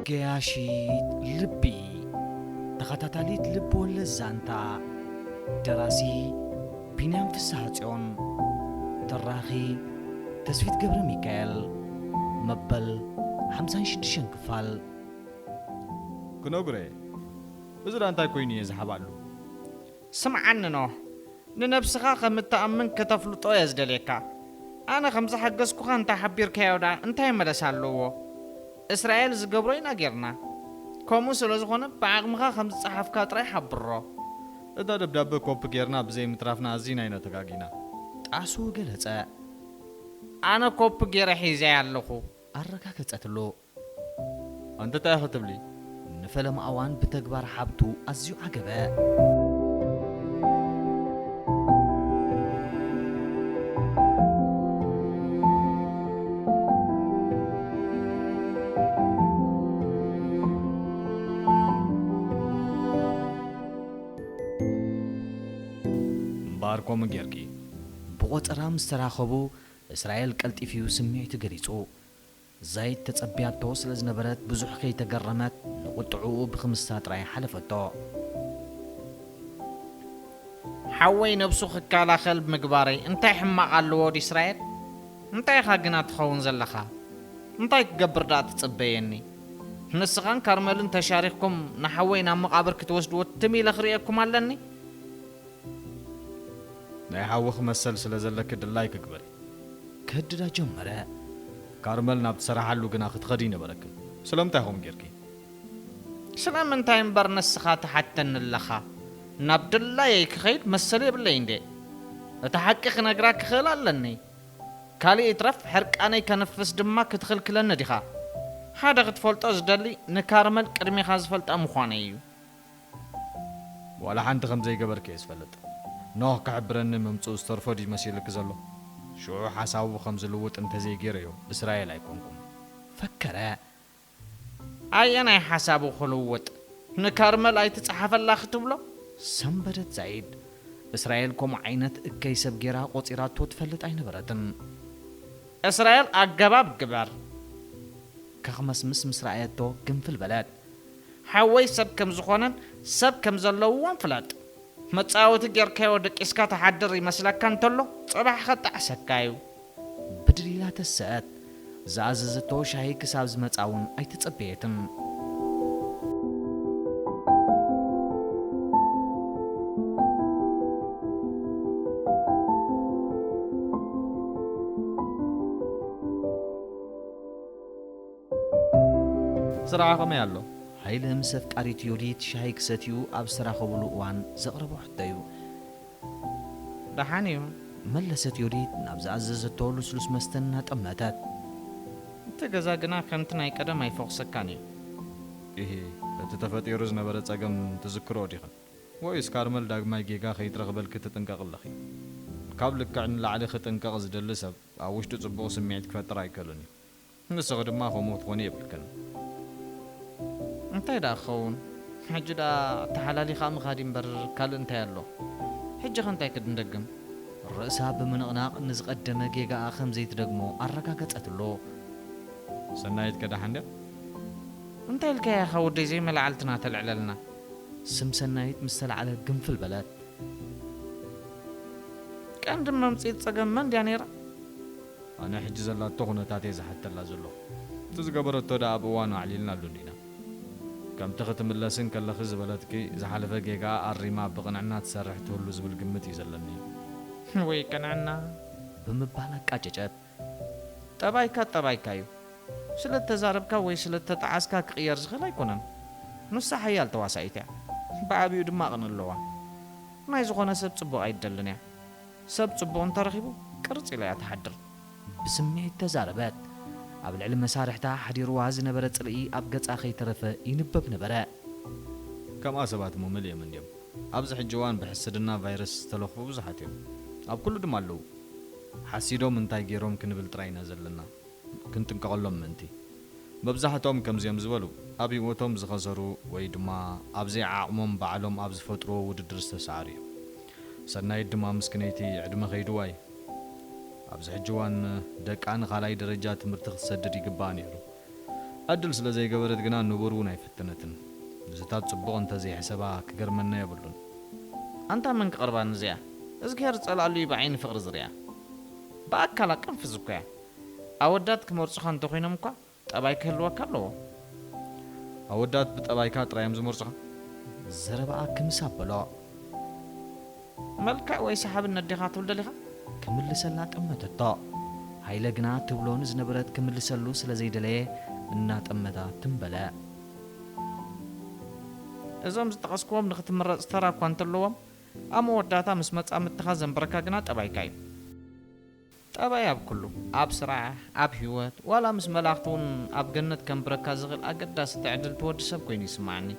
ገያሺት ልቢ፣ ተኸታታሊት ልብ ወለድ ዛንታ። ደራሲ ቢንያም ፍስሃጽዮን። ተራኺ ተስፊት ገብረ ሚካኤል። መበል ሓምሳን ሽዱሽተን ክፋል። ክነግሮ እየ። እዚ ደኣ እንታይ ኮይኑ እየ ዝሓባሉ? ስምዓኒ ኖህ፣ ንነብስኻ ከም እትኣምን ከተፍልጦ እየ ዝደልየካ። ኣነ ከም ዝሓገዝኩኻ እንተ ሓቢርካዮ ደኣ እንታይ መለሳ ኣለዎ? እስራኤል ዝገብሮ ኢና ጌርና። ከምኡ ስለ ዝኾነ ብዓቕምኻ ከም ዝጸሓፍካ ጥራይ ሓብሮ። እታ ደብዳበ ኮፒ ጌርና ብዘይ ምትራፍና ኣዚና ኢና ተጋጊና። ጣሱ ገለጸ። ኣነ ኮፒ ጌረ ሒዘያ ኣለኹ። ኣረጋገጸትሉ። ኣንተ እንታይ ኢኺ ትብሊ? ንፈለማ እዋን ብተግባር ሓብቱ ኣዝዩ ዓገበ። እምበኣር ከምኡ ጌርኪ። ብቖጸራ ምስ ተራኸቡ፣ እስራኤል ቀልጢፉ ስምዒቱ ገሊጹ። ዛይድ ተጸብያቶ ስለ ዝነበረት ብዙሕ ከይተገረመት ንቁጥዕኡ ብኽምስታ ጥራይ ሓለፈቶ። ሓወይ ነብሱ ክከላኸል ምግባረይ እንታይ ሕማቕ ኣለዎ ድዩ እስራኤል? እንታይ ኢኻ ግና ትኸውን ዘለኻ? እንታይ ክገብር ደኣ ትጽበየኒ? ንስኻን ካርመልን ተሻሪኽኩም ንሓወይ ናብ መቓብር ክትወስድዎ ትም ኢለ ክርእየኩም ኣለኒ? ናይ ሓውኺ መሰል ስለ ዘለኪ ድላይኪ ግበሪ። ከድዳ ጀመረ። ካርመል ናብ ትሰርሓሉ ግና ክትኸዲ ይነበረክን። ስለምንታይ ከምኡ ጌርኪ? ስለምንታይ እምበር ንስኻ ትሓተኒ ኣለኻ? ናብ ድላየይ ክኸይድ መሰል የብለይ እንዴ? እቲ ሓቂ ክነግራ ክኽእል ኣለኒ። ካልእ ይትረፍ ሕርቃነይ ከንፍስ ድማ ክትኽልክለኒ ዲኻ? ሓደ ክትፈልጦ ዝደሊ ንካርመል ቅድሚኻ ዝፈልጣ ምዃነይ እዩ። ዋላ ሓንቲ ከም ዘይገበርኪ እየ ዝፈልጥ። ኖህ ክሕብረኒ ምምጽኡ ዝተርፎ ድዩ መሲልኪ ዘሎ? ሽዑ ሓሳቡ ከም ዝልውጥ እንተዘይገይረዮ እስራኤል ኣይኮንኩን። ፈከረ። ኣየናይ ሓሳቡ ክልውጥ? ንካርመል ኣይትጽሓፈላ ክትብሎ? ሰንበደት ዛይድ። እስራኤል ከምኡ ዓይነት እከይ ሰብ ጌራ ቆጺራቶ ትፈልጥ ኣይነበረትን። እስራኤል ኣገባብ ግበር። ከኽመስምስ ምስ ረኣየቶ ግንፍል በለት። ሓወይ ሰብ ከም ዝኾነን ሰብ ከም ዘለውዎን ፍለጥ። መጻወቲ ጌርካዮ ደቂስካ ትሓድር ይመስለካ እንተሎ፣ ጽባሕ ከጣዕሰካ እዩ። ብድድ ኢላ ተሰአት። ዝኣዘዘቶ ሻሂ ክሳብ ዝመጻ እውን ኣይተጸበየትን። ስራሕ ከመይ ኣሎ? ሃይለ ምስ ኣፍቃሪቱ ዮዲት ሻሂ ክሰትዩ ኣብ ዝተራኸቡሉ እዋን ዘቕረቦ ሕቶ እዩ። ደሓን እዩ። መለሰት ዮዲት ናብ ዝኣዘዘቶ ልስሉስ መስተ እናጠመተት። እቲ ገዛ ግና ከምቲ ናይ ቀደም ኣይፈኹሰካን እዩ። ኢሂ፣ እቲ ተፈጢሩ ዝነበረ ጸገም ትዝክሮ ዲኽን? ወይስ ካርመል ዳግማይ ጌጋ ከይትረኽበልኪ ትጥንቀቒ ኣለኺ? ካብ ልክዕ ንላዕሊ ክጥንቀቕ ዝደሊ ሰብ ኣብ ውሽጡ ጽቡቕ ስምዒት ክፈጥር ኣይክእልን እዩ። ንስኺ ድማ ከምኡ ክትኾኒ የብልክን። እንታይ ደኣ ክኸውን? ሕጂ ደኣ ተሓላሊኻ ምኻድ እምበር ካልእ እንታይ ኣሎ? ሕጂኸ እንታይ ክንደግም? ርእሳ ብምንቕናቕ ንዝቐደመ ጌጋኣ ከም ዘይትደግሞ ኣረጋገጸትሉ። ሰናይት ከ ደሓን ድያ? እንታይ ኢልካያ ኢኻ ወደይ ዘይመለዓልትና ተልዕለልና? ስም ሰናይት ምስ ተላዕለ ግንፍል በለት። ቀንዲ መምጽኢት ጸገም መን ድያ ነይራ? ኣነ ሕጂ ዘላቶ ኩነታት እየ ዝሓተላ ዘለኹ። እቲ ዝገበረቶ ደኣ ኣብ እዋኑ ኣዕሊልናሉ እንዲና። ከምቲ ክትምለሲ እንከለኺ ዝበለትኪ፣ ዝሓለፈ ጌጋኣ ኣሪማ ብቕንዕና ትሰርሕ ትህሉ ዝብል ግምት እዩ ዘለኒ። ወይ ቅንዕና! ብምባል ኣቃጨጨት። ጠባይካ ጠባይካ እዩ። ስለ እተዛረብካ ወይ ስለ እተጠዓስካ ክቕየር ዝኽእል ኣይኮነን። ንሳ ሓያል ተዋሳኢት እያ። ብዓቢኡ ድማ ቅን ኣለዋ። ናይ ዝኾነ ሰብ ጽቡቕ ኣይትደልን እያ። ሰብ ጽቡቕ እንተረኺቡ ቅርጽ ኢላ እያ ትሓድር። ብስምዒት ተዛረበት። ኣብ ልዕሊ መሳርሕታ ሓዲርዋ ዝነበረ ጽልኢ ኣብ ገጻ ከይተረፈ ይንበብ ነበረ። ከምኣ ሰባት ሙምል እዮም እንድዮም። ኣብዚ ሕጂ እዋን ብሕስድና ቫይረስ ዝተለኽፉ ብዙሓት እዮም። ኣብ ኩሉ ድማ ኣለዉ። ሓሲዶም እንታይ ገይሮም ክንብል ጥራይ ኢና ዘለና። ክንጥንቀቐሎም ምእንቲ። መብዛሕትኦም ከምዚኦም ዝበሉ ኣብ ህይወቶም ዝኸሰሩ ወይ ድማ ኣብ ዘይዓቕሞም ባዕሎም ኣብ ዝፈጥርዎ ውድድር ዝተሰዓሩ እዮም። ሰናይት ድማ ምስክነይቲ ዕድመ ከይድዋ እዩ። ኣብዚ ሕጂ እዋን ደቃ ንኻልኣይ ደረጃ ትምህርቲ ክትሰድድ ይግባኣ ነይሩ። ዕድል ስለ ዘይገበረት ግና ንቡር እውን ኣይፈተነትን። ምስታት ጽቡቕ እንተ ዘይሕሰባ ክገርመና የብሉን። ኣንታ መን ክቐርባ ንዚኣ? እዝግሄር ዝጸልኣሉ እዩ ብዓይኒ ፍቕሪ ዝሪኣ። ብኣካላ ቅንፍዝ እኮ እያ። ኣወዳት ክመርጹኻ እንተኾይኖም እኳ ጠባይ ክህልወካ ኣለዎ። ኣወዳት ብጠባይካ ጥራይ እዮም ዝመርጹኻ? ዘረባኣ ክምስ ኣበሎ። መልክዕ ወይ ሰሓብነት ዲኻ ትብል ደሊኻ? ክምልሰላ ጠመተቶ። ሃይለ ግና ትብሎ ንዝነበረት ክምልሰሉ ስለ ዘይደለየ እናጠመታ ትም በለ። እዞም ዝጠቐስክዎም ንኽትምረጽ ተራ እኳ እንተለዎም፣ ኣብ መወዳእታ ምስ መጻምድትኻ ዘንብረካ ግና ጠባይካ እዩ። ጠባይ ኣብ ኩሉ፣ ኣብ ስራሕ፣ ኣብ ህይወት፣ ዋላ ምስ መላእኽቲ እውን ኣብ ገነት ከንብረካ ዝኽእል ኣገዳሲ ትዕድልቲ ወዲ ሰብ ኮይኑ ይስምዓኒ።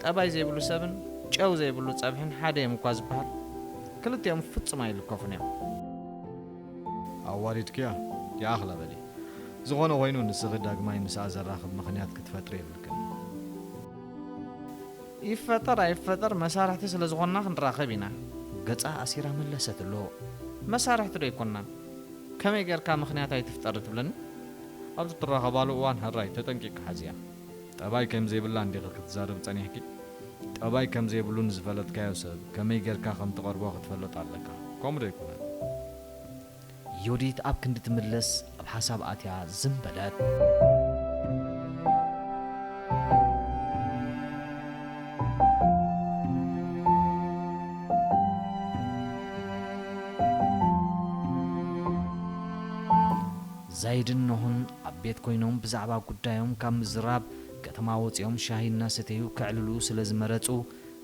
ጠባይ ዘይብሉ ሰብን ጨው ዘይብሉ ጸብሕን ሓደ እዮም እኳ ዝበሃል፣ ክልቲኦም ፍጹም ኣይልከፉን እዮም። ኣዋሪድክያ፣ ይኣኽላ በሊ። ዝኾነ ኮይኑ ንስኺ ዳግማይ ምስኣ ዘራኽብ ምኽንያት ክትፈጥሪ የብልክን። ይፈጠር ኣይፈጠር መሳርሕቲ ስለ ዝኾንና ክንራኸብ ኢና። ገጻ ኣሲራ መለሰትሉ። መሳርሕቲ ዶ ኣይኮንናን? ከመይ ጌርካ ምኽንያት ኣይትፍጠር ትብለኒ? ኣብቲ ትራኸባሉ እዋን ሕራይ ተጠንቂቕካ ሓዝያ። ጠባይ ከም ዘይብላ እንዲኺ ክትዛረብ ጸኒሕኪ? ጠባይ ከም ዘይብሉ ንዝፈለጥካዮ ሰብ ከመይ ጌርካ ከም ትቐርቦ ክትፈልጥ ኣለካ። ከምኡ ዶ ኣይኮነን? ዮዲት ኣብ ክንዲ ትምልስ ኣብ ሓሳብ ኣትያ ዝም በለት። ዛይድን ኖህን ኣብ ቤት ኮይኖም ብዛዕባ ጉዳዮም ካብ ምዝራብ፣ ከተማ ወጺኦም ሻሂ እናሰተዩ ከዕልሉ ስለ ዝመረጹ፣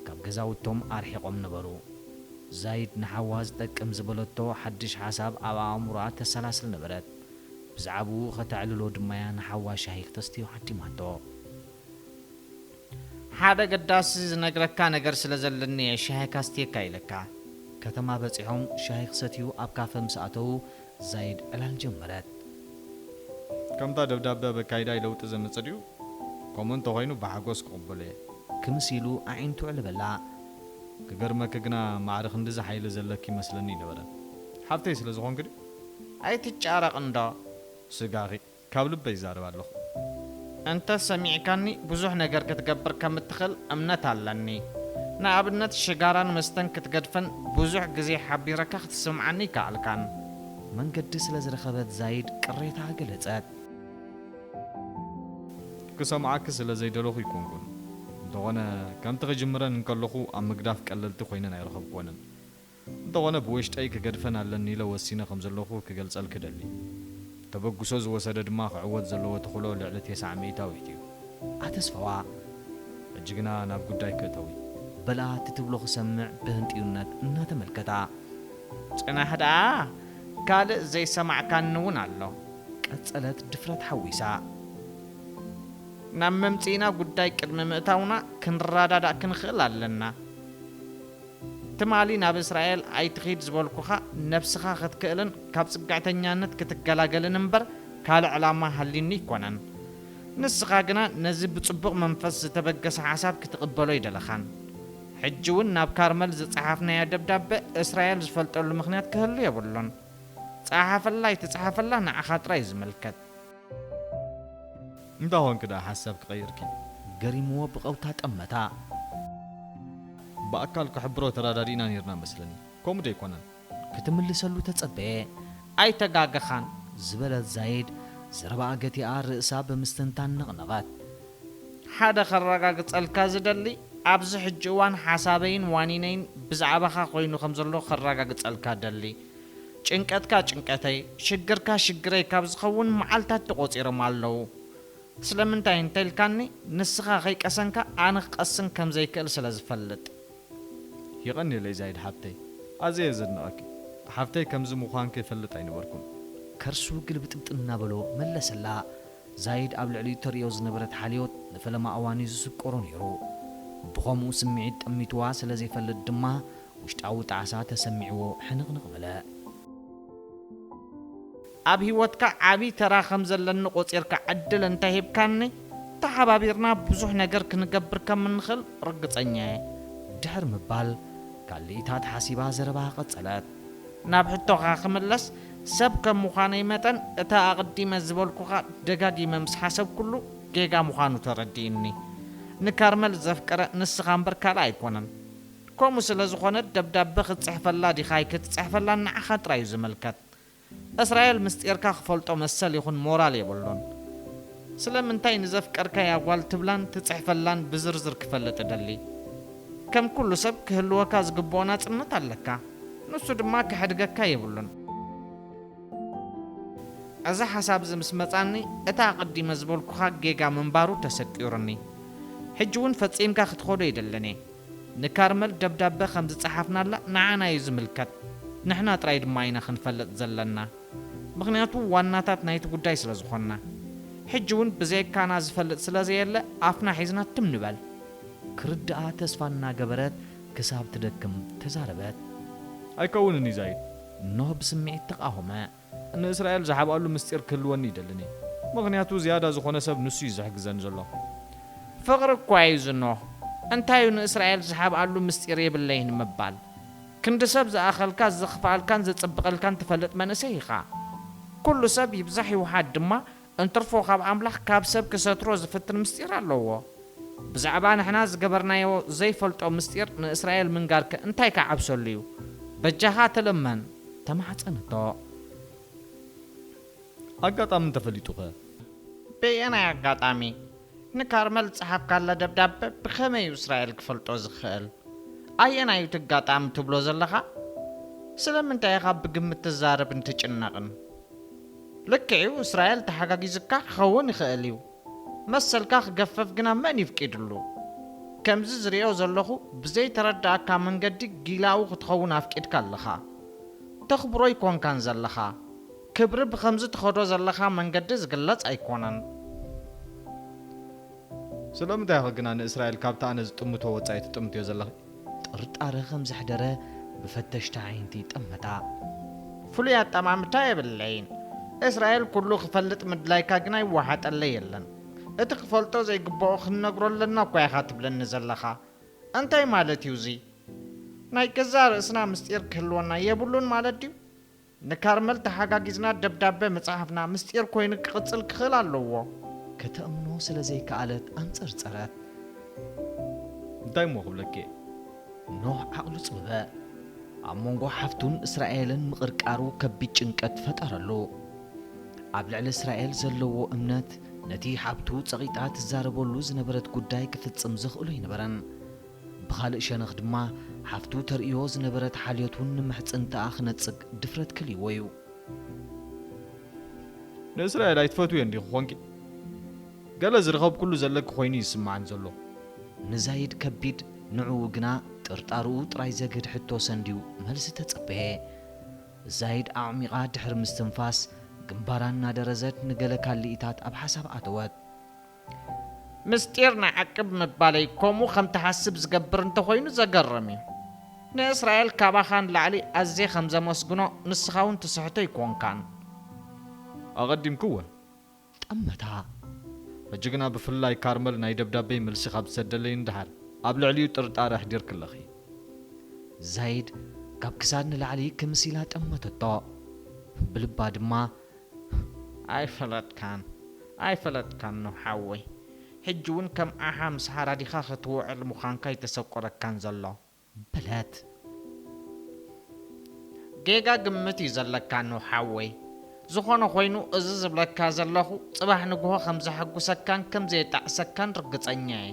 ካብ ገዛውቶም ኣርሒቖም ነበሩ። ዛይድ ንሓዋ ዝጠቅም ዝበለቶ ሓድሽ ሓሳብ ኣብ ኣእምሮኣ ተሰላስል ነበረት። ብዛዕባኡ ኸተዕልሎ ድማ'ያ ንሓዋ ሻሂ ክተስትዮ ዓዲማቶ። ሓደ ገዳሲ ዝነግረካ ነገር ስለ ዘለኒ እየ ሻሂ ካስትየካ ኢለካ። ከተማ በጺሖም ሻሂ ክሰትዩ ኣብ ካፈ ምስ ኣተዉ፣ ዛይድ ዕላል ጀመረት። ከምታ ደብዳበ በካይዳይ ለውጢ ዘምጽእ ድዩ? ከምኡ እንተኾይኑ ብሓጎስ ክቕበሎ እየ። ክምስ ኢሉ ኣዒንቱ ኣዕለበላ። ክገርመኪ ግና ማዕረ ክንድዚ ሓይሊ ዘለኪ ይመስለኒ ኣይነበረን። ሓፍተይ ስለ ዝኾንኪ ድዩ? ኣይትጫረቕ እንዶ። ስጋኺ፣ ካብ ልበይ ይዛረብ ኣለኹ። እንተ ሰሚዕካኒ ብዙሕ ነገር ክትገብር ከም እትኽእል እምነት ኣለኒ። ንኣብነት ሽጋራን መስተን ክትገድፈን ብዙሕ ግዜ ሓቢረካ ክትስምዓኒ ኣይከኣልካን። መንገዲ ስለ ዝረኸበት ዛይድ ቅሬታ ገለጸት። ክሰምዓኪ ስለ ዘይደለኹ ኣይኮንኩን። እንተኾነ ከምቲ ክጅምረን እንከለኹ ኣብ ምግዳፍ ቀለልቲ ኮይነን ኣይረኸብክወንን። እንተኾነ ብውሽጠይ ክገድፈን ኣለኒ ኢለ ወሲነ ከም ዘለኹ ክገልጸልኪ እደሊ። ተበግሶ ዝወሰደ ድማ ክዕወት ዘለዎ ተኽእሎ ልዕሊ ተስዓ ሚእታዊት እዩ። ኣተስፈዋ። ሕጂ ግና ናብ ጉዳይ ክእተዊ። በላ እቲ ትብሎ ክሰምዕ ብህንጥዩነት እናተመልከታ። ጽናሕ ደኣ፣ ካልእ ዘይሰማዕካኒ እውን ኣሎ። ቀጸለት ድፍረት ሓዊሳ። ናብ መምጽኢና ጉዳይ ቅድሚ ምእታውና ክንረዳዳእ ክንኽእል ኣለና። ትማሊ ናብ እስራኤል ኣይትኺድ ዝበልኩኻ ነብስኻ ክትክእልን ካብ ጽግዕተኛነት ክትገላገልን እምበር ካልእ ዕላማ ሃልዩኒ ኣይኮነን። ንስኻ ግና ነዚ ብጽቡቕ መንፈስ ዝተበገሰ ሓሳብ ክትቕበሎ ኣይደለኻን። ሕጂ እውን ናብ ካርመል ዝጸሓፍናዮ ደብዳበ እስራኤል ዝፈልጠሉ ምኽንያት ክህሉ የብሉን። ጸሓፈላ ኣይትጸሓፈላ ንዓኻ ጥራይ እዩ ዝምልከት። እንታይ ኾንኪ ደኣ ሓሳብ ክቐይርኪ? ገሪምዎ ብቐውታ ጠመታ። ብኣካል ክሕብሮ ተራዳዲእና ኔርና መስለኒ። ከምኡ ዶ ኣይኮነን? ክትምልሰሉ ተጸበየ። ኣይተጋገኻን። ዝበለት ዛይድ ዘረባኣ ገቲኣ ርእሳ ብምስትንታን ነቕነቐት። ሓደ ከረጋግጸልካ ዝደሊ፣ ኣብዚ ሕጂ እዋን ሓሳበይን ዋኒነይን ብዛዕባኻ ኮይኑ ከም ዘሎ ከረጋግጸልካ ደሊ። ጭንቀትካ ጭንቀተይ፣ ሽግርካ ሽግረይ ካብ ዝኸውን መዓልታት ተቖጺሮም ኣለዉ። ስለምንታይ እንተኢልካኒ፣ ንስኻ ከይቀሰንካ ኣነ ክቐስን ከም ዘይክእል ስለ ዝፈልጥ። የቐንየለይ ዛይድ ሓብተይ፣ ኣዝየ እየ ዘድንቐኪ። ሓፍተይ ከምዚ ምዃንኪ እፈልጥ ኣይነበርኩን። ከርሱ ግልብጥብጥ እናበሎ መለሰላ። ዛይድ ኣብ ልዕሊኡ ተርእዮ ዝነበረት ሓልዮት ንፈለማ እዋን እዩ ዝስቆሮ ነይሩ። ብኸምኡ ስምዒት ጠሚትዋ ስለ ዘይፈልጥ ድማ ውሽጣዊ ጣዕሳ ተሰሚዕዎ ሕንቕንቕ በለ። ኣብ ህይወትካ ዓቢ ተራ ከም ዘለኒ ቆጺርካ ዕድል እንተ ሂብካኒ፣ ተሓባቢርና ብዙሕ ነገር ክንገብር ከም እንኽእል ርግጸኛ እየ። ድሕሪ ምባል ካልኢታት ሓሲባ ዘረባኣ ቀጸለት። ናብ ሕቶኻ ክምለስ፣ ሰብ ከም ምዃነይ መጠን፣ እታ ኣቐዲመ ዝበልኩኻ ደጋጊመ ምስ ሓሰብኩሉ፣ ጌጋ ምዃኑ ተረዲእኒ። ንካርመል ዘፍቀረ ንስኻ እምበር ካልእ ኣይኮነን። ከምኡ ስለ ዝኾነ ደብዳበ ክትጽሕፈላ ዲኻ ኣይክትጽሕፈላን ንዓኻ ጥራይ እዩ ዝምልከት። እስራኤል ምስጢርካ ክፈልጦ መሰል ይኹን ሞራል የብሉን። ስለምንታይ ንዘፍቀርካያ ጓል ትብላን ትጽሕፈላን ብዝርዝር ክፈልጥ እደሊ? ከም ኩሉ ሰብ ክህልወካ ዝግብኦ ናጽነት ኣለካ። ንሱ ድማ ከሕድገካ የብሉን። እዚ ሓሳብ እዚ ምስ መጻኒ፣ እታ ኣቐዲመ ዝበልኩኻ ጌጋ ምንባሩ ተሰቂሩኒ። ሕጂ እውን ፈጺምካ ክትኸዶ ይደልን እየ። ንካርመል ደብዳበ ከም ዝጸሓፍናላ ንዓና እዩ ዝምልከት። ንሕና ጥራይ ድማ ኢና ክንፈልጥ ዘለና። ምኽንያቱ ዋናታት ናይቲ ጉዳይ ስለ ዝኾንና። ሕጂ እውን ብዘይካና ዝፈልጥ ስለ ዘየለ ኣፍና ሒዝና ትም ንበል። ክርድኣ ተስፋ እናገበረት ክሳብ ትደክም ተዛረበት። ኣይከውንን እዩ ዛይድ። ኖህ ብስምዒት ተቓወመ። ንእስራኤል ዝሓብኣሉ ምስጢር ክህልወኒ ይደልን እየ። ምኽንያቱ ዝያዳ ዝኾነ ሰብ ንሱ እዩ ዝሕግዘኒ ዘሎ። ፍቕሪ እኳ እዩ ዝኖህ። እንታይ እዩ ንእስራኤል ዝሓብኣሉ ምስጢር የብለይን ምባል? ክንዲ ሰብ ዝኣኸልካ ዘኽፍኣልካን ዘጽብቐልካን ትፈልጥ መንእሰይ ኢኻ። ኩሉ ሰብ ይብዛሕ ይውሓድ ድማ እንትርፎ ካብ ኣምላኽ ካብ ሰብ ክሰትሮ ዝፍትን ምስጢር ኣለዎ። ብዛዕባ ንሕና ዝገበርናዮ ዘይፈልጦ ምስጢር ንእስራኤል ምንጋርከ እንታይ ክዓብሰሉ እዩ? በጃኻ ተለመን። ተማሕጸነቶ። ኣጋጣሚ እንተፈሊጡኸ? በየናይ ኣጋጣሚ? ንካርመል ዝጸሓፍካላ ደብዳበ ብኸመይ እዩ እስራኤል ክፈልጦ ዝኽእል? ኣየናይ እዩ እቲ ኣጋጣሚ ትብሎ ዘለኻ? ስለምንታይ ኢኻ ብግምት ትዛረብን ትጭነቕን? ልክዕ እዩ፣ እስራኤል ተሓጋጊዝካ ክኸውን ይኽእል እዩ። መሰልካ ክገፈፍ ግና መን ይፍቂድሉ? ከምዚ ዝሪኦ ዘለኹ ብዘይተረዳእካ መንገዲ ጊላዊ ክትኸውን ኣፍቂድካ ኣለኻ። ተኽብሮ ኣይኮንካን ዘለኻ። ክብሪ ብኸምዚ ትኸዶ ዘለኻ መንገዲ ዝግለጽ ኣይኮነን። ስለምንታይ ኢኺ ግና ንእስራኤል ካብቲ ኣነ ዝጥምቶ ወጻኢ ትጥምትዮ ዘለኺ? ጥርጣረ ከም ዘሕደረ ብፈተሽቲ ኣዒንቲ ጠመታ። ፍሉይ ኣጠማምታ የብለይን። እስራኤል ኩሉ ክፈልጥ ምድላይካ ግና ይወሓጠለይ የለን። እቲ ክፈልጦ ዘይግብኦ ክንነግሮ ኣለና እኳ ኢኻ ትብለኒ ዘለኻ። እንታይ ማለት እዩ እዚ? ናይ ገዛእ ርእስና ምስጢር ክህልወና የብሉን ማለት ድዩ? ንካርመል ተሓጋጊዝና ደብዳበ ምጽሓፍና ምስጢር ኮይኑ ክቕጽል ክኽእል ኣለዎ። ከተእምኖ ስለ ዘይከኣለት ኣንጸርጸረት። እንታይ እሞ ክብለኪ እየ? ኖህ ዓቕሉ ጽበበ። ኣብ መንጎ ሓፍቱን እስራኤልን ምቕርቃሩ ከቢድ ጭንቀት ፈጠረሉ። ኣብ ልዕሊ እስራኤል ዘለዎ እምነት ነቲ ሓብቱ ጸቒጣ ትዛረበሉ ዝነበረት ጉዳይ ክፍጽም ዘኽእሎ ኣይነበረን። ብኻልእ ሸነኽ ድማ ሓፍቱ ተርእዮ ዝነበረት ሓልዮት እውን ንምሕጽንታኣ ክነጽግ ድፍረት ከልይዎ እዩ። ንእስራኤል ኣይትፈትውዮን ዲኺ ኾንኪ? ገለ ዝረኸብኩሉ ዘለኪ ኮይኑ ይስምዓኒ ዘሎ። ንዛይድ ከቢድ፣ ንዕኡ ግና ጥርጣርኡ ጥራይ ዘግህድ ሕቶ ሰንድዩ መልሲ ተጸበየ። ዛይድ ኣዕሚቓ ድሕሪ ምስትንፋስ፣ ግንባራ እናደረዘት ንገለ ካልኢታት ኣብ ሓሳብ ኣተወት። ምስጢር ንዓቅብ ምባለይ ከምኡ ከም ትሓስብ ዝገብር እንተኾይኑ ዘገርም እዩ። ንእስራኤል ካባኻ ንላዕሊ ኣዝየ ከም ዘመስግኖ ንስኻ እውን ትስሕቶ ኣይኮንካን። ኣቐዲምክወ። ጠመታ። ሕጂ ግና ብፍላይ ካርመል ናይ ደብዳበይ መልሲ ካብ ትሰደለይ ንደሓር ኣብ ልዕሊኡ ጥርጣረ ኣሕዲርኪ ኣለኺ። ዛይድ ካብ ክሳድ ንላዕሊ ክምስ ኢላ ጠመተቶ። ብልባ ድማ ኣይፈለጥካን፣ ኣይፈለጥካን ኖህ ሓወይ። ሕጂ እውን ከም ዓኻ ምስ ሃራዲኻ ክትውዕል ምዃንካ ኣይተሰቆረካን ዘሎ። በለት። ጌጋ ግምት እዩ ዘለካ ኖህ ሓወይ። ዝኾነ ኮይኑ እዚ ዝብለካ ዘለኹ ጽባሕ ንግሆ ከም ዘሐጉሰካን ከም ዘየጣዕሰካን ርግጸኛ እየ።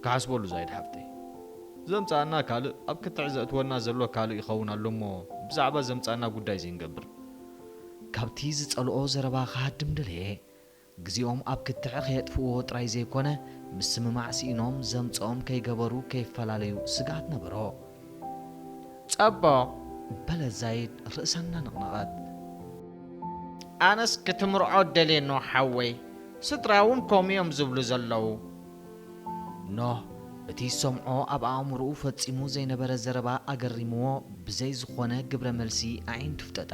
ክሓስበሉ ዛይድ ሓፍተይ። ዘምጻኣና ካልእ ኣብ ክትዕ ዘእትወና ዘሎ ካልእ ይኸውን ኣሎ እሞ ብዛዕባ ዘምጻኣና ጉዳይ ዘይንገብር። ካብቲ ዝጸልኦ ዘረባ ክሃድም ደለየ። ግዜኦም ኣብ ክትዕ ከየጥፍእዎ ጥራይ ዘይኮነ፣ ምስምማዕ ስኢኖም ዘምጽኦም ከይገበሩ ከይፈላለዩ ስግኣት ነበሮ። ጸቦ። በለት ዛይድ ርእሳ እናነቕነቐት። ኣነስ ክትምርዖ ደልየ ኖህ ሓወይ፣ ስድራ እውን ከምኡ እዮም ዝብሉ ዘለዉ። ኖህ እቲ ዝሰምዖ ኣብ ኣእምሮኡ ፈጺሙ ዘይነበረ ዘረባ ኣገሪምዎ፣ ብዘይ ዝኾነ ግብረ መልሲ ኣዒንቱ ፍጠጠ።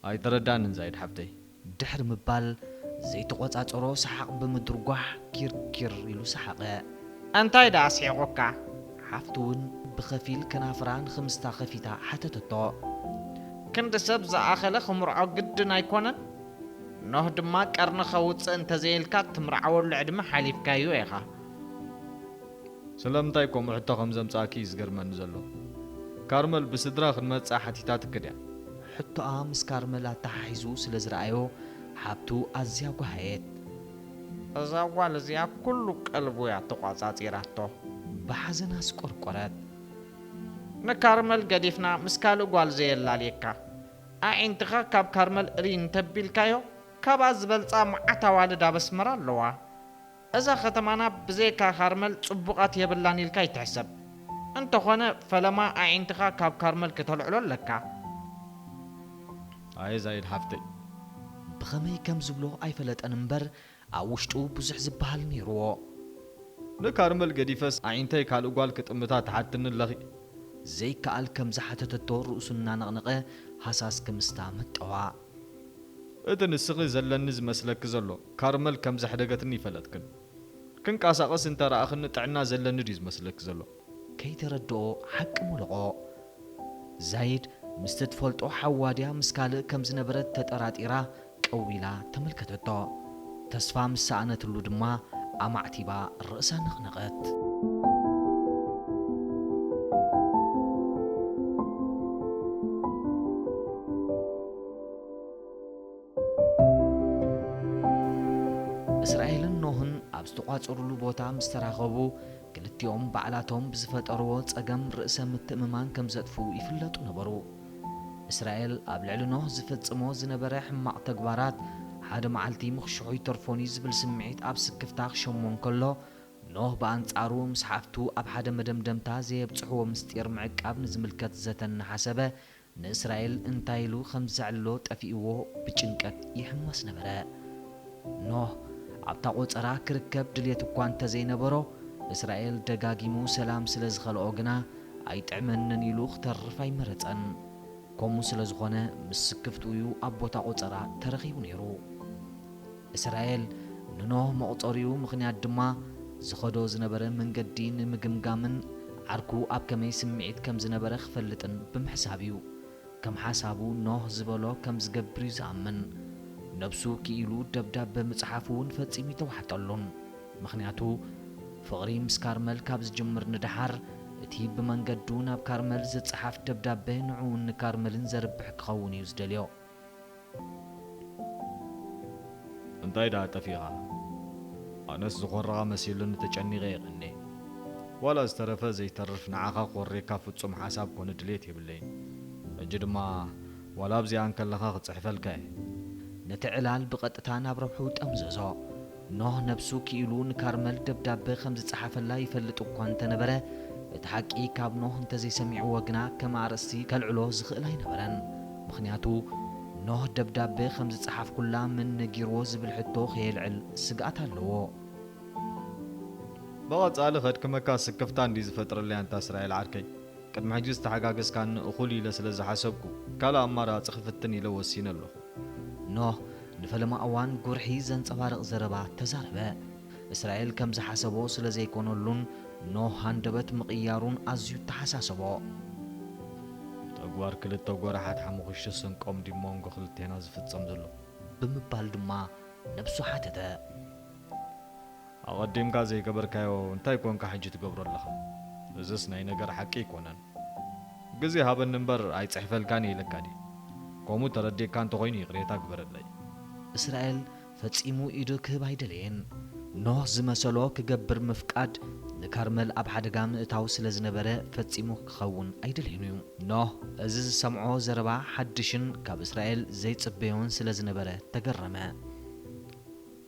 ኣይተረዳንን ዛይድ ሓብተይ። ድሕሪ ምባል ዘይተቖጻጸሮ ሰሓቕ ብምድርጓሕ ኪርኪር ኢሉ ሰሓቐ። እንታይ ደኣ ኣስሒቑካ? ሓፍቱ እውን ብኸፊል ከናፍራ ንኽምስታ ከፊታ ሓተተቶ። ክንዲ ሰብ ዝኣኸለ ክምርዖ ግድን ኣይኮነን? ኖህ ድማ ቀርኒ ከውጽእ እንተዘይልካ ትምርዓወሉ ዕድመ ሓሊፍካዮ ኢኻ። ስለምንታይ ከምኡ ሕቶ ከም ዘምጻእኪ እዩ ዝገርመኒ ዘሎ። ካርመል ብስድራ ክንመጽኣ ሓቲታትኪ ድያ? ሕቶኣ ምስ ካርመል ኣተሓሒዙ ስለ ዝረኣዮ ሓብቱ ኣዝያ ጓሃየት። እዛ ጓል እዚኣ ኩሉ ቀልቡ እያ ተቋጻጺራቶ። ብሓዘን ኣስቆርቆረት። ንካርመል ገዲፍና ምስ ካልእ ጓል ዘየላልየካ። ኣዒንትኻ ካብ ካርመል እርይ እንተቢልካዮ ካብኣ ዝበልጻ መዓት ኣዋልድ ኣብ ኣስመራ ኣለዋ። እዛ ከተማና ብዘይካ ካርመል ጽቡቓት የብላን ኢልካ ይትሕሰብ። እንተኾነ ፈለማ ኣዒንትኻ ካብ ካርመል ከተልዕሎ ኣለካ። ኣየ ዛይድ ሓፍተይ። ብኸመይ ከም ዝብሎ ኣይፈለጠን እምበር ኣብ ውሽጡ ብዙሕ ዝበሃል ነይርዎ። ንካርመል ገዲፈስ ኣዒንተይ ካልእ ጓል ክጥምታ ትሓትኒ ኣለኺ? ዘይከኣል ከም ዝሓተተቶ ርእሱ እናነቕነቐ ሃሳስ ክምስታ መጠዋ። እቲ ንስኺ ዘለኒ ዝመስለኪ ዘሎ ካርመል ከም ዘሕደገትኒ ይፈለጥክን። ክንቀሳቐስ እንተ ረኣኽኒ ጥዕና ዘለኒ ድዩ ዝመስለኪ ዘሎ? ከይተረድኦ ሓቂ ሞለቖ። ዛይድ ምስቲ ትፈልጦ ሓዋ ድያ ምስ ካልእ ከም ዝነበረት ተጠራጢራ ቀው ኢላ ተመልከተቶ። ተስፋ ምስ ሰኣነትሉ ድማ ኣማዕቲባ ርእሳ ነቕነቐት። እስራኤልን ኖህን ኣብ ዝተቋጸሩሉ ቦታ ምስ ተራኸቡ፣ ክልቲኦም ባዕላቶም ብዝፈጠርዎ ጸገም ርእሰ ምትእምማን ከም ዘጥፍኡ ይፍለጡ ነበሩ። እስራኤል ኣብ ልዕሊ ኖህ ዝፍጽሞ ዝነበረ ሕማቕ ተግባራት፣ ሓደ መዓልቲ ምኽሽሑ ይተርፎን እዩ ዝብል ስምዒት ኣብ ስክፍታ ክሸሞ እንከሎ፣ ኖህ ብኣንጻሩ ምስ ሓፍቱ ኣብ ሓደ መደምደምታ ዘየብጽሕዎ ምስጢር ምዕቃብ ንዝምልከት ዘተ እናሓሰበ፣ ንእስራኤል እንታይ ኢሉ ከም ዘዕልሎ ጠፊእዎ ብጭንቀት ይሕመስ ነበረ። ኖህ ኣብታ ቆጸራ ክርከብ ድልየት እኳ እንተዘይነበሮ፣ እስራኤል ደጋጊሙ ሰላም ስለ ዝኸልኦ ግና ኣይጥዕመንን ኢሉ ክተርፍ ኣይመረጸን። ከምኡ ስለ ዝኾነ ምስ ስክፍትኡ'ዩ ኣብ ቦታ ቆጸራ ተረኺቡ ነይሩ። እስራኤል ንኖህ መቑጸሪኡ ምኽንያት ድማ ዝኸዶ ዝነበረ መንገዲ ንምግምጋምን ዓርኩ ኣብ ከመይ ስምዒት ከም ዝነበረ ክፈልጥን ብምሕሳብ እዩ። ከም ሓሳቡ ኖህ ዝበሎ ከም ዝገብር እዩ ዝኣምን። ነብሱ ክኢሉ ደብዳበ ምጽሓፉ እውን ፈጺሙ ይተዋሕጠሉን። ምኽንያቱ ፍቕሪ ምስ ካርመል ካብ ዝጅምር ንደሓር እቲ ብመንገዱ ናብ ካርመል ዝጸሓፍ ደብዳበ ንዕኡን ንካርመልን ዘርብሕ ክኸውን እዩ ዝደልዮ። እንታይ ደኣ ጠፊእኻ? ኣነስ ዝኾረኻ መሲሉኒ ተጨኒቐ እየ ቀንየ። ዋላ ዝተረፈ ዘይተርፍ ንዓኻ ክወርየካ ፍጹም ሓሳብ ኮነ ድሌት የብለይን። ሕጂ ድማ ዋላ ኣብዚኣ እንከለኻ ክጽሕፈልካ እየ። ነቲ ዕላል ብቐጥታ ናብ ረብሑ ጠምዘዞ። ኖህ ነብሱ ክኢሉ ንካርመል ደብዳበ ከም ዝጸሓፈላ ይፈልጥ እኳ እንተነበረ፣ እቲ ሓቂ ካብ ኖህ እንተዘይሰሚዕዎ ግና ከም ኣርእስቲ ከልዕሎ ዝኽእል ኣይነበረን። ምኽንያቱ ኖህ ደብዳበ ከም ዝጸሓፍኩላ መን ነጊርዎ ዝብል ሕቶ ከየልዕል ስግኣት ኣለዎ። ብቐጻሊ ከድክመካ ስክፍታ እንድዩ ዝፈጥረለይ ኣንታ እስራኤል ዓርከይ። ቅድሚ ሕጂ ዝተሓጋገዝካኒ እኹል ኢለ ስለ ዝሓሰብኩ፣ ካልእ ኣማራጺ ክፍትን ኢለ ወሲነ ኣለኹ። ኖህ ንፈለማ እዋን ጉርሒ ዘንጸባርቕ ዘረባ ተዛረበ። እስራኤል ከም ዝሓሰቦ ስለ ዘይኮነሉን ኖህ ሃንደበት ምቕያሩን ኣዝዩ ተሓሳሰቦ። ተግባር ክልተ ጎራሓት ሓሙኽሽቲ ስንቆም ድዩ ሞንጎ ክልቴና ዝፍጸም ዘሎ? ብምባል ድማ ነብሱ ሓተተ። ኣቐዲምካ ዘይገበርካዮ እንታይ ኮንካ ሕጂ ትገብሮ ኣለኻ? እዝስ ናይ ነገር ሓቂ ኣይኮነን። ግዜ ሃበኒ እምበር ኣይጽሕፈልካን እየ ኢለካ ድየ? ከምኡ ተረዲእካ እንተኾይኑ ይቕሬታ ግበረለይ። እስራኤል ፈጺሙ ኢዱ ክህብ ኣይደለየን። ኖህ ዝመሰሎ ክገብር ምፍቃድ ንካርመል ኣብ ሓደጋ ምእታው ስለ ዝነበረ ፈጺሙ ክኸውን ኣይደለየን እዩ። ኖህ እዚ ዝሰምዖ ዘረባ ሓድሽን ካብ እስራኤል ዘይጽበዮን ስለ ዝነበረ ተገረመ።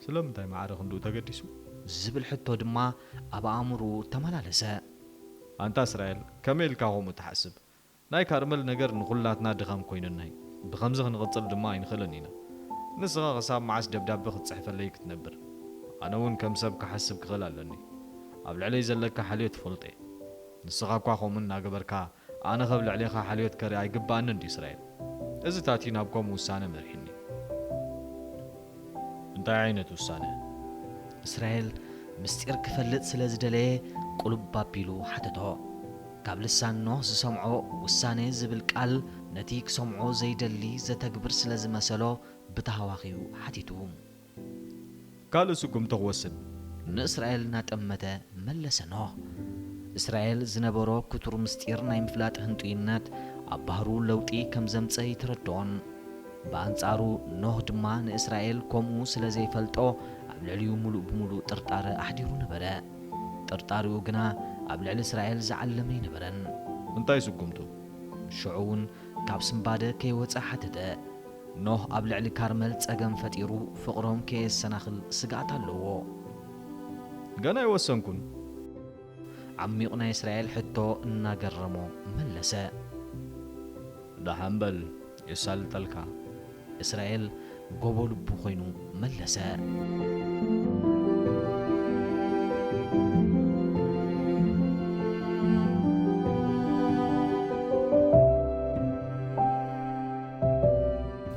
ስለምንታይ ማዕረ ክንድኡ ተገዲሱ? ዝብል ሕቶ ድማ ኣብ ኣእምሮኡ ተመላለሰ። ኣንታ እስራኤል፣ ከመይ ኢልካ ከምኡ ትሓስብ? ናይ ካርመል ነገር ንኹላትና ድኻም ኮይኑና እዩ። ብኸምዚ ክንቕጽል ድማ ኣይንኽእልን ኢና። ንስኻ ክሳብ መዓስ ደብዳበ ክትጽሕፈለይ ክትነብር? ኣነ እውን ከም ሰብ ክሓስብ ክኽእል ኣለኒ። ኣብ ልዕለይ ዘለካ ሓልዮት እፈልጦ እየ። ንስኻ እኳ ከምኡ እናገበርካ፣ ኣነ ኸብ ልዕሌኻ ሓልዮት ከርኢ ኣይግብኣንን ድዩ እስራኤል? እዚ ታቲ ናብ ከምኡ ውሳነ መሪሕኒ። እንታይ ዓይነት ውሳነ? እስራኤል ምስጢር ክፈልጥ ስለ ዝደለየ ቁልብ ኣቢሉ ሓተቶ። ካብ ልሳን ኖህ ዝሰምዖ ውሳነ ዝብል ቃል ነቲ ክሰምዖ ዘይደሊ ዘተግብር ስለ ዝመሰሎ ብተሃዋኺኡ ሓቲቱ። ካልእ ስጉምቲ ክወስድ ንእስራኤል እናጠመተ መለሰ ኖህ። እስራኤል ዝነበሮ ክቱር ምስጢር ናይ ምፍላጥ ህንጡይነት ኣብ ባህሩ ለውጢ ከም ዘምጸ ኣይተረድኦን። ብኣንጻሩ ኖህ ድማ ንእስራኤል ከምኡ ስለ ዘይፈልጦ ኣብ ልዕሊኡ ምሉእ ብምሉእ ጥርጣረ ኣሕዲሩ ነበረ። ጥርጣሪኡ ግና ኣብ ልዕሊ እስራኤል ዝዓለመ ኣይነበረን። እንታይ ስጉምቱ? ሽዑ እውን ካብ ስንባደ ከይወጸ ሓተተ። ኖህ ኣብ ልዕሊ ካርመል ጸገም ፈጢሩ ፍቕሮም ከየሰናኽል ስግኣት ኣለዎ። ገና ኣይወሰንኩን። ዓሚቕ ናይ እስራኤል ሕቶ እናገረሞ መለሰ። ደሓን በል፣ የሳልጠልካ። እስራኤል ጎቦ ልቡ ኮይኑ መለሰ።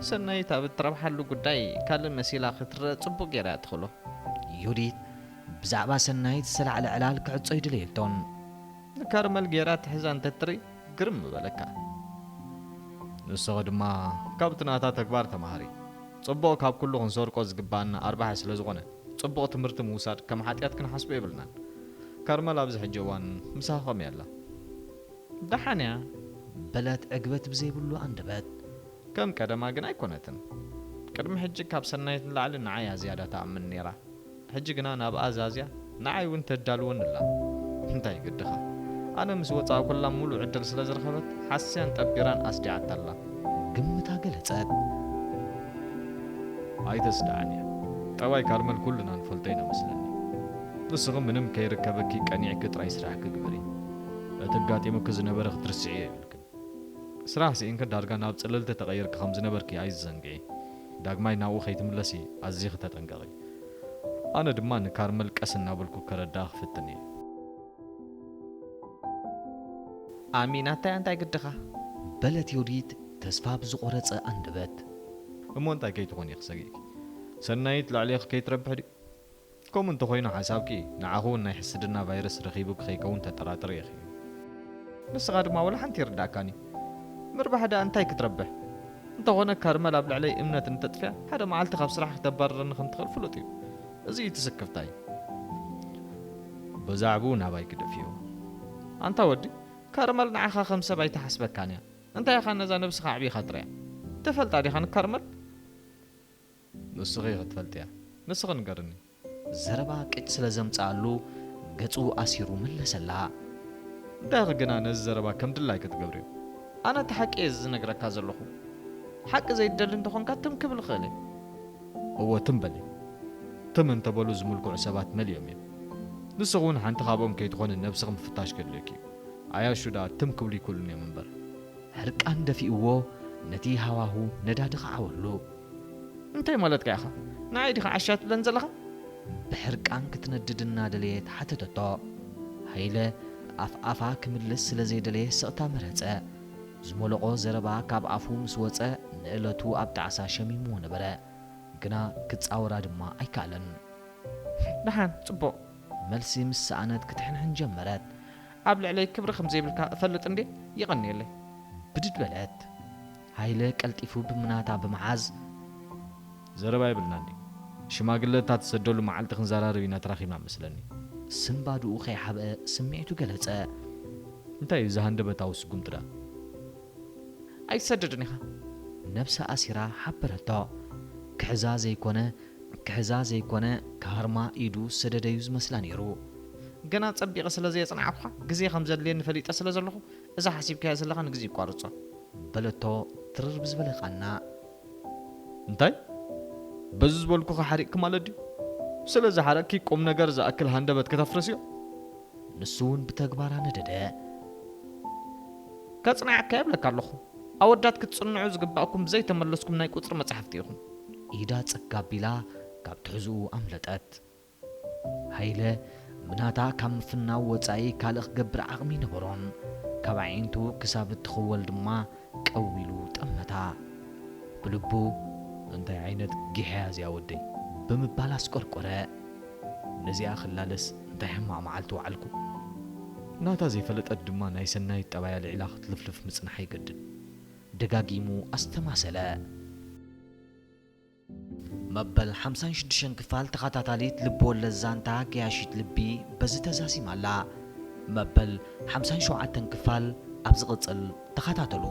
ሰናይት ኣብ እትረብሓሉ ጉዳይ ካልእ መሲላ ክትረአ ጽቡቕ ገይራ እያ ትኽእሎ። ዮዲት ብዛዕባ ሰናይት ዝተላዕለ ዕላል ክዕጾ ኣይደለየቶን። ንካርመል ገይራ ትሕዛ እንተትርኢ ግርም ምበለካ። ንስኺ ድማ ካብቲ ናታ ተግባር ተማሃሪ። ጽቡቕ ካብ ኩሉ ክንሰርቆ ዝግባኣና ኣርባሒ ስለ ዝኾነ፣ ጽቡቕ ትምህርቲ ምውሳድ ከም ሓጢኣት ክንሓስቦ የብልናን። ካርመል ኣብዚ ሕጂ እዋን ምሳኺ ከመይ ኣላ? ደሓን እያ። በለት ዕግበት ብዘይብሉ ኣንደበት። ከም ቀደማ ግን ኣይኮነትን። ቅድሚ ሕጂ ካብ ሰናይት ንላዕሊ ንዓይ እያ ዝያዳ ትኣምን ነይራ። ሕጂ ግና ናብኣ ዛዝያ ንዓይ እውን ተዳልወኒ ኣላ። እንታይ ግድኻ? ኣነ ምስ ወጻእኩላ ምሉእ ዕድል ስለ ዝረኸበት ሓስያን ጠቢራን ኣስዲዓታ ኣላ። ግምታ ገለጸት። ኣይተስድዓን እያ። ጠባይ ካርመል ኩልና ንፈልጦ ኢና መስለኒ። ንስኺ ምንም ከይርከበኪ ቀኒዕኪ ጥራይ ስራሕኪ ግበሪ። እቲ ኣጋጢሙኪ ዝነበረ ክትርስዕዮ የብልክን። ስራሕ ስኢንኪ ዳርጋ ናብ ጽልልቲ ተቐይርኪ ከም ዝነበርኪ ኣይትዘንግዒ። ዳግማይ ናብኡ ከይትምለሲ ኣዚኺ ተጠንቀቒ። ኣነ ድማ ንካርመል ቀስ እናበልኩ ከረድኣ ክፍትን እየ። ኣሚናታ እንታይ ግድኻ? በለት ዮዲት ተስፋ ብዝቖረጸ ኣንደበት። እሞ እንታይ ከይትኾኒ ኢኺ ሰጊእኪ? ሰናይት ልዕሌኺ ከይትረብሕ ድዩ? ከምኡ እንተኾይኑ ሓሳብኪ ንዓኺ እውን ናይ ሕስድና ቫይረስ ረኺቡኪ ከይከውን ተጠራጥሪ ኢኺ። ንስኻ ድማ ወላ ሓንቲ ይርዳእካን እዩ። ምርባሕ ደኣ እንታይ ክትረብሕ? እንተኾነ ካርመል ኣብ ልዕለይ እምነት እንተጥፍያ ሓደ መዓልቲ ካብ ስራሕ ክተባርረኒ ከም ትኽእል ፍሉጥ እዩ። እዚ እዩ እቲ ስክፍታይ። ብዛዕባኡ ናባይ ግደፍዮ። ኣንታ ወዲ፣ ካርመል ንዓኻ ከም ሰብ ኣይትሓስበካን እያ። እንታይ ኢኻ ነዛ ነብስኻ ኣዕቢኻ ትርእያ? ትፈልጣ ዲኻ ንካርመል? ንስኺ ኢኺ ትፈልጥያ። ንስኺ ንገርኒ። ዘረባ ቅጭ ስለ ዘምጽኣሉ ገጹ ኣሲሩ መለሰላ። እንታይ ኢኺ ግና ነዚ ዘረባ ከም ድላይኪ ትገብርዮ? ኣነ እቲ ሓቂ እየ ዝነግረካ ዘለኹ። ሓቂ ዘይትደሊ እንተኾንካ ትም ክብል እኽእል እየ። እወ ትም በሊ። ትም እንተበሉ ዝምልክዑ ሰባት መሊኦም እዮም። ንስኺ እውን ሓንቲ ካብኦም ከይትኾኒ ነብስኺ ምፍታሽ ከድልየኪ እዩ። ዓያሹ ደኣ ትም ክብሉ ይክእሉን እዮም እምበር። ሕርቃን ደፊእዎ ነቲ ሃዋሁ ነዳዲ ከዓወሉ። እንታይ ማለትካ ኢኻ? ንዓይ ዲኻ ዓሻ ትብለን ዘለኻ? ብሕርቃን ክትነድድ እናደለየት ሓተተቶ። ሃይለ ኣፍ ኣፋ ክምልስ ስለ ዘይደለየ ስቕታ መረጸ። ዝሞለቖ ዘረባ ካብ ኣፉ ምስ ወጸ ንእለቱ ኣብ ጣዕሳ ሸሚምዎ ነበረ። ግና ክጻወራ ድማ ኣይከኣለን። ደሓን፣ ጽቡቕ። መልሲ ምስ ሰኣነት ክትሕንሕን ጀመረት። ኣብ ልዕለይ ክብሪ ከም ዘይብልካ እፈልጥ እንዴ? የቐንየለይ። ብድድ በለት። ሃይለ ቀልጢፉ ብምናታ ብምሓዝ። ዘረባ የብልናን ድዩ? ሽማግለታት ዝሰደሉ መዓልቲ ክንዘራረብ ኢና ተራኺብና መስለኒ። ስንባድኡ ከይሓብአ ስምዒቱ ገለጸ። እንታይ እዩ እዚ ሃንደበታዊ ስጉምቲ ደኣ? ኣይትሰድድን ኢኻ። ነብሳ ኣሲራ ሓበረቶ። ክሕዛ ዘይኮነ፣ ክሕዛ ዘይኮነ፣ ካርማ ኢዱ ዝሰደደዩ ዝመስላ ነይሩ። ገና ጸቢቐ ስለ ዘየጽናዕኩኻ፣ ግዜ ከም ዘድልየኒ ፈሊጠ ስለ ዘለኹ፣ እዛ ሓሲብካያ ዘለኻ ንግዜ ይቋርጾ። በለቶ ትርር ብዝበለ ቃና። እንታይ? በዚ ዝበልኩኻ ሓሪቕኪ ማለት ድዩ? ስለ ዝሓረቕኪ ቁም ነገር ዝኣክል ሃንደበት ከተፍርስዮ? ንሱ እውን ብተግባር ኣነደደ። ከጽንዓካ ይብለካ ኣለኹ። ኣወዳት ክትጽንዑ ዝግባእኩም ዘይተመለስኩም ናይ ቁጽሪ መጻሕፍቲ ኢኹም። ኢዳ ጽግ ኣቢላ ካብ ትሕዝኡ ኣምለጠት። ሃይለ ብናታ ካብ ምፍናው ወጻኢ ካልእ ክገብር ዓቕሚ ኣይነበሮን። ካብ ኣዒንቱ ክሳብ እትኽወል ድማ ቀው ኢሉ ጠመታ። ብልቡ፣ እንታይ ዓይነት ጊሕያ እዚኣ ወደይ? ብምባል ኣስቆርቆረ። ነዚኣ ክላለስ እንታይ ሕማቕ መዓልቲ ወዓልኩ። ናታ ዘይፈለጠት ድማ ናይ ሰናይት ጠባያ ልዒላ ክትልፍልፍ ምጽንሓ ይገድድ። ደጋጊሙ ኣስተማሰለ። መበል ሓምሳን ሽዱሽተን ክፋል ተኸታታሊት ልብ ወለድ ዛንታ ገያሺት ልቢ በዚ ተዛዚማ ኣላ። መበል ሓምሳን ሸውዓተን ክፋል ኣብ ዝቕጽል ተኸታተሉ።